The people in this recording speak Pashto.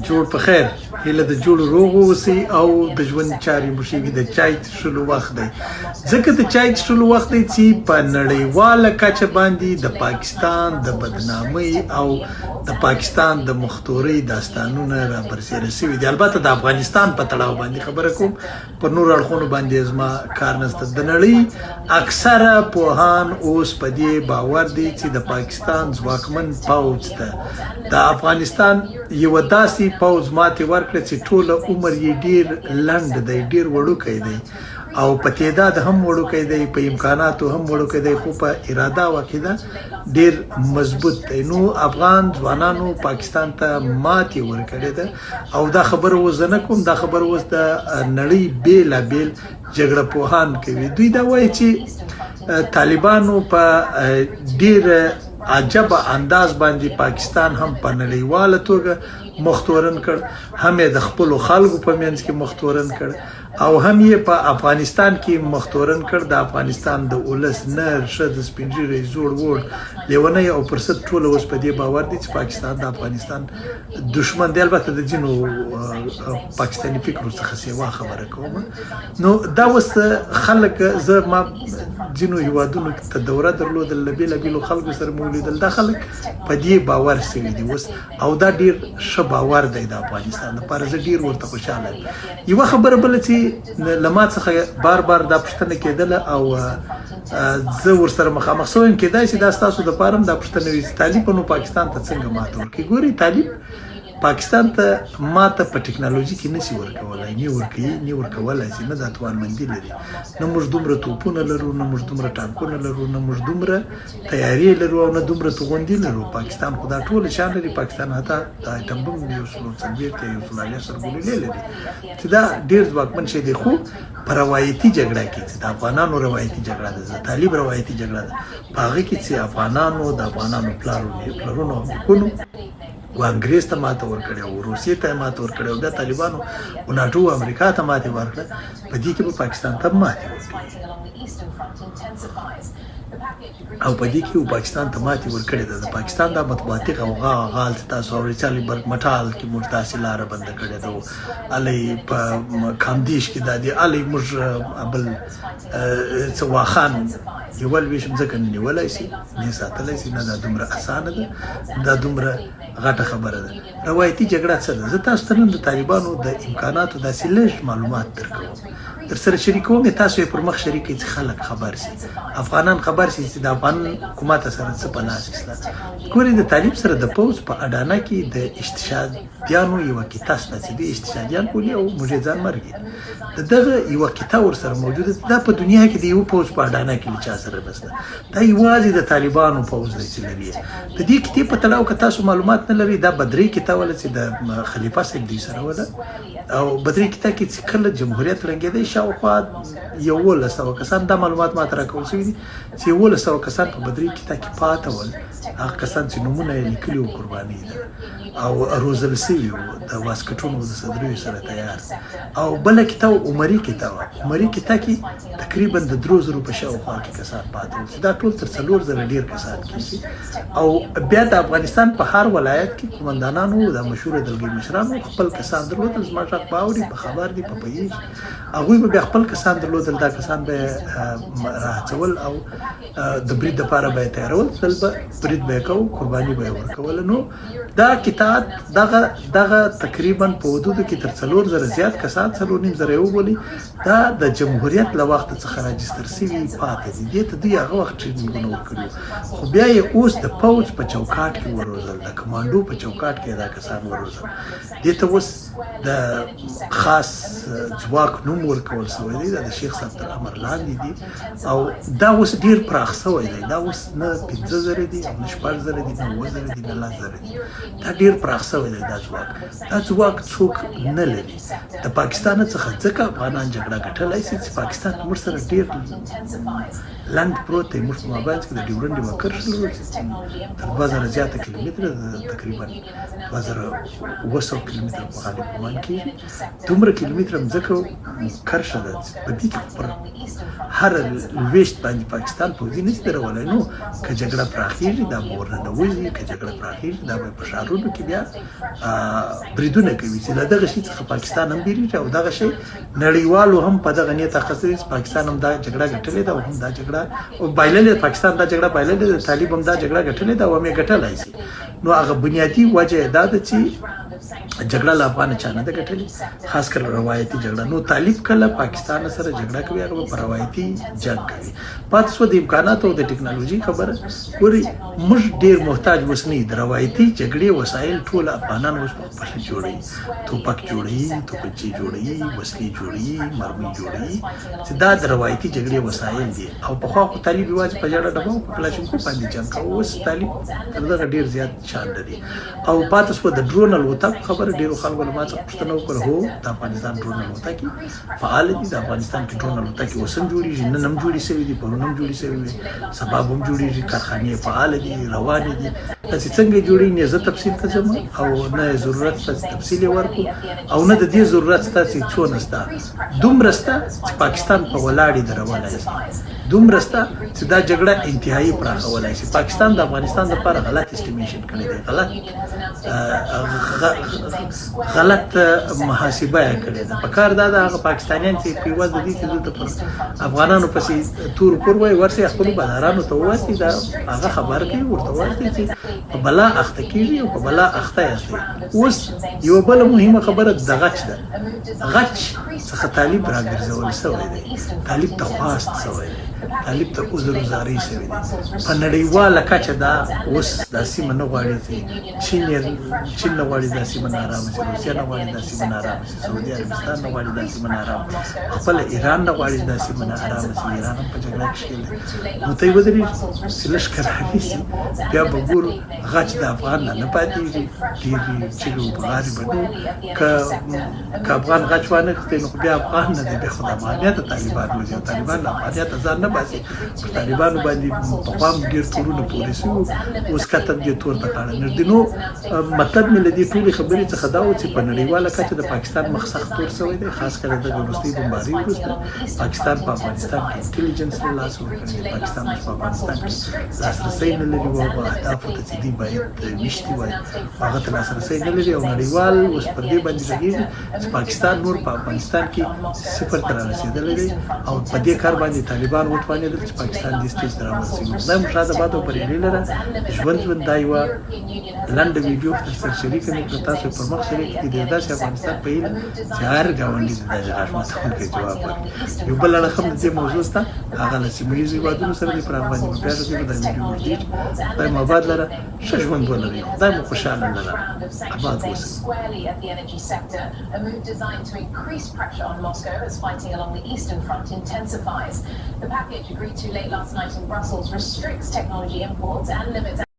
جوړ په خیر، هیله د جوړ روغ اوسئ او د ژوند چارې مو ښې وي. د چای څښلو وخت دی، ځکه د چای څښلو وخت دی چې په نړیواله کچه باندې د پاکستان د بدنامۍ او د پاکستان د مختورۍ داستانونه را برسېره شوي دي. البته د افغانستان په تړاو باندې خبره کوم، پر نورو اړخونو باندې زما کار نشته. د نړۍ اکثره پوهان اوس په دې باور دي چې د پاکستان ځواکمن پوځ ته د افغانستان یو داسې پوځ ماتې ورکړه چې ټوله عمر یې ډیر لنډ دی، ډیر وړوکی دی او په تعداد هم وړوکی دی، په امکاناتو هم وړوکی دی، خو په اراده او عقیده ډیر مضبوط دی. نو افغان ځوانانو پاکستان ته ماتې ورکړې ده او دا خبره اوس زه نه کوم، دا خبره اوس د نړۍ بېلابېل جګړه پوهان کوي. دوی دا وایي چې طالبانو په ډیر عجب انداز باندې پاکستان هم په نړیواله توګه مختورن کړ، هم یې د خپلو خلکو په منځ کې مختورن کړ او هم یې په افغانستان کې مختورن کړ. د افغانستان د اولس نر، ښځه، سپین ږیری، زوړ ووړ، لیونی او پرست ټول اوس په دې باور دي چې پاکستان د افغانستان دښمن دی. البته د ځینو پاکستاني فکرو څخه سیوا خبره کوم. نو دا اوس خلک، زه ما ځینو هیوادونو ته دوره درلودل، له بېلابېلو خلکو سره مې ولیدل، دا خلک په دې باور سوي دي اوس او دا ډیر ښه باور دی د افغانستان لپاره. زه ډیر ورته خوشحاله یم. یوه خبره بله چې له ما څخه بار بار دا پوښتنه کېدله او زه ورسره مخامخ شوی یم، کېدای شي دا ستاسو دپاره هم دا پوښتنه وي چې طالب نو پاکستان ته څنګه ماته ورکوي؟ ګورئ، طالب پاکستان ته ماته په ټکنالوژي کې نسی ورکولای، نه ورکوي، نه ورکولای شي، نه دا توانمندي لري. نه موږ دومره توپونه لرو، نه موږ دومره ټانکونه لرو، نه موږ دومره طیارې لرو او نه دومره توغندي لرو. پاکستان خو دا ټول شیان لري. پاکستان حتی د ایټم بم 140 یا 170 سرګلولې لري چې دا ډیر ځواکمن شی دی. خو په روایتي جګړه کې چې د افغانانو روایتي جګړه ده، د طالب روایتي جګړه ده، په هغه کې چې افغانانو د افغانانو پلرونو او نیکونو و انګریز ته ماته ورکړې او روسیې ته ماته ورکړې او بیا طالبانو او ناټو او امریکا ته ماتې ورکړه، په دې کې به پاکستان ته ماتې ورکړي او په دې کې پاکستان ته ماتې ورکړې ده. د پاکستان دا مطبوعاتي غوغا غال چې تاسو اورئ، چې علي برګ مټال کې موږ داسې لاره بنده کړې ده، علي په کامدیش کې دا دی، علي موږ بل څه واخان یوه لوېشت مځکه نه نیولای شي، نه ساتلی شي. نه، دا دومره اسانه ده، دا دومره غټه خبره ده. روایتي جګړه څه ده؟ زه تاسو ته نن د طالبانو د امکاناتو داسې لږ معلومات درکوم، در سره شریکوم یې، تاسو یې پر مخ شریک کړئ چې خلک خبر شي، افغانان خبر شي چې د افغان حکومت سره څه په لاس کې شته. ګورئ، د طالب سره د پوځ په اډانه کې د اشتشادیانو یوه کیته شته چې دوی اشتشادیان بولي او موږ یې ځان مرګي. د دغه یوه کیته ورسره موجوده ده. دا په دنیا کې د یو پوځ په اډانه کې له چا سره نشته، دا یوازې د طالبانو پوځ دی چې لري. د دې کیتې په تړاو که تاسو معلومات نه لرئ، دا بدرۍ کیته وله چې د خلیفه صاحب دوی سره وله او بدرۍ کیته کې چې کله جمهوریت ړنګېدی، شاوخوا 1100 کسان، دا معلومات ماته راکول شوي دي چې 1100 کسان په بدرۍ کیته کې پاته ول، هغه کسان چې نومونه یې لیکلي وو قربانۍ ده او روزل شوي وو، د واسکټونو د صدریو سره تیار. او بله کیته عمري کیته وه. عمري کیته کې تقریبا د 3000 په شاوخوا کې کسان پاتې وو چې دا ټول تر 4000 ډیر کسان کیږي. او بیا د افغانستان په هر ولایت کې قومندانانو، د مشهور دلګۍ مشرانو خپل کسان درلودل. زما غږ به اوري، په خبر دي، په پوهېږي. هغوی به بیا خپل کسان درلودل، دا کسان به راهڅول او د برید لپاره به یې تیارول، تل به برید به یې کوو، قرباني به یې ورکوله. نو دا کتاب دغه تقریبا په حدودو کې تر 4000 زیات کسان، 4,500 یې وبولئ، دا د جمهوریت له وخته څخه راجستر شوي پاتې دي. دې ته دوی هغه وخت ټریننګونه ورکړي، خو بیا یې اوس د پوځ په چوکاټ کې وروزل، د کمانډو په چوکاټ کې دا کسان وروزل. دې ته اوس د خاص ځواک نوم ورکول شوی دی، دا د شیخ صاحب تر امر لاندې دي او دا اوس ډیر پراخ شوی دی. دا اوس نه 5000 دي او نه 6000 دي، نه 7000 دي، نه 10000 دي، دا ډیر پراخ شوی دی. دا ځواک څوک نه لري د پاکستان څخه، ځکه افغانان جګړه ګټلای شي چې پاکستان موږ سره ډیر لنډ پروت دی. موږ په مابینځ کې د ډیورنډ یوه کرښه لرو چې تر 2000 زیاته کیلومتره ده، تقریبا 2700 کیلومتره په غالب ګمان کېږي. دومره کیلومتره مځکه کرښه ده چې په دې کې پر هر لویشت باندې پاکستان پوځي نشي درولی. نو که جګړه پراخېږي دا به ورننوځي، که جګړه پراخېږي دا به په ښارونو کې بیا بریدونه کوي، چې له دغه شي څخه پاکستان هم بیریږي. او دغه شی نړیوالو هم په دغه نیت اخیستلی چې پاکستان هم دا جګړه ګټلې ده او هم دا جګړه بایللې، پاکستان دا جګړه بایللې ده، طالب هم دا جګړه ګټلې ده او هم یې ګټلای شي. نو هغه بنیادي وجه دا ده چې جګړه له افغانه چا نه ده ګټلې، خاص کر روایتي جګړه. نو طالب کله پاکستان سره جګړه کوي، هغه په روایتي جنګ کوي. پاتې شوه د امکاناتو او د ټکنالوژي خبره، ګورئ موږ ډیر محتاج اوس نه د روایتي جګړې وسایل ټول افغانان اوس په خپله جوړوي، توپک جوړوي، توپنچې جوړوي، وسلې جوړوي، مرمۍ جوړوي، چې دا د روایتي جګړې وسایل دي. او پخوا خو طالب یوازې په جړه ډبه او په کلاشینکوف باندې جنګ کاوه، اوس طالب تر دغه ډیر زیات شان لري. او پاتې شوه د ډرون الوتکو خبره، ډیرو خلکو له ما څخه پوښتنه وکړه، هو د افغانستان ډرون الوتکې فعال دي، د افغانستان کې ډرون الوتکې اوس هم جوړیږي، نن هم جوړې شوې دي، پرون هم جوړې شوې وې، سبا به هم جوړیږي، کارخانې فعال دي، روانې دي. تاسې څنګه جوړوي نه زه تفصیل ته ځم او نه ضرورت شته چې تفصیل یې ورکړو او نه د دې ضرورت شته چې څونه شته. دومره شته چې پاکستان په ولاړې درولای شي، دومره شته چې دا جګړه انتهایی پراخولای شي. پاکستان د افغانستان لپاره غلط estimation کړی دی، غلط محاسبه یې کړې ده. په کار دا ده هغه پاکستانیان چې په عوض د دې چې دلته پر افغانانو پسې تور پور وایي، ورسي خپلو بادارانو ته ووایي، دا هغه خبر کوي، ورته وایي چې په بلا اخته کېږي او په بلا اخته یاستئ. اوس یوه بله مهمه خبره د غچ ده، غچ څخه طالب راګرځول شوی دی، طالب ته خواست شوی دی، طالب ته عذر و زارۍ شوی دی. په نړیواله کچه دا اوس دا سیمه نه غواړي چې چین چین نه غواړي دا سیمه نارامه شي، روسیه نه غواړي دا سیمه نارامه شي، سعودي عربستان نه غواړي دا سیمه نارامه، خپل ایران نه غواړي دا سیمه نارامه شي، ایران هم په جګړه کې ښکېل دی. نو ته یې ودرېږي چې لږ کراري شي، بیا به ګورو. غچ د افغان نه نه پاتېږي، ډېرې چیغې او بغارې به نه، که افغان غچ وانه خیستی نو خو بیا افغان نه دی، بیا خو د افغانیته طالبان وځي او طالبان له افغانیته ځان نه باسي. پر طالبانو باندې پخوا هم ډېر تورونه پورې شوي وو، اوس کته هم دې تور ته غاړه نږدي. نو مطلب مې له دې ټولې خبرې څخه دا و چې په نړیواله کچه د پاکستان مخ سخت تور شوی دی، خاص کر دغې وروستۍ بمبارۍ وروسته پاکستان په افغانستان کې انټلیجنس له لاسه ورکړی دی، پاکستان اوس په افغانستان کې لاسرسی نه لري و هغو اهدافو ته چې دوی باید ویشتي وای هغه ته لاسرسی نه لري. او نړیوال اوس پر دې باندې غږېږي چې پاکستان نور په افغانستان کې صفر ته رارسېدلی دی او په دې کار باندې طالبان وتوانېدل چې پاکستان دې سټیج ته راورسوي. خدای مو ښاد آباد او بریالي لره. ژوند ژوند دا یوه لنډه ویډیو در سره شریکه مې کړه، تاسو پر مخ شریک کړئ. د داسې افغانستان په هیله چې هر ګاونډي د داسې غاښ ماتونکی جواب ورکړي. یو بل اړخ هم د دې موضوع سته، هغه له سیمه ییزو هېوادونو سره دی، پر هغه باندې به بیا غږېږو. دا ویډیو اوږدېږي. خدای مو آباد لره، ښه ژوند ولرئ، خدای مو خوشحاله لره، آباد اوسئ.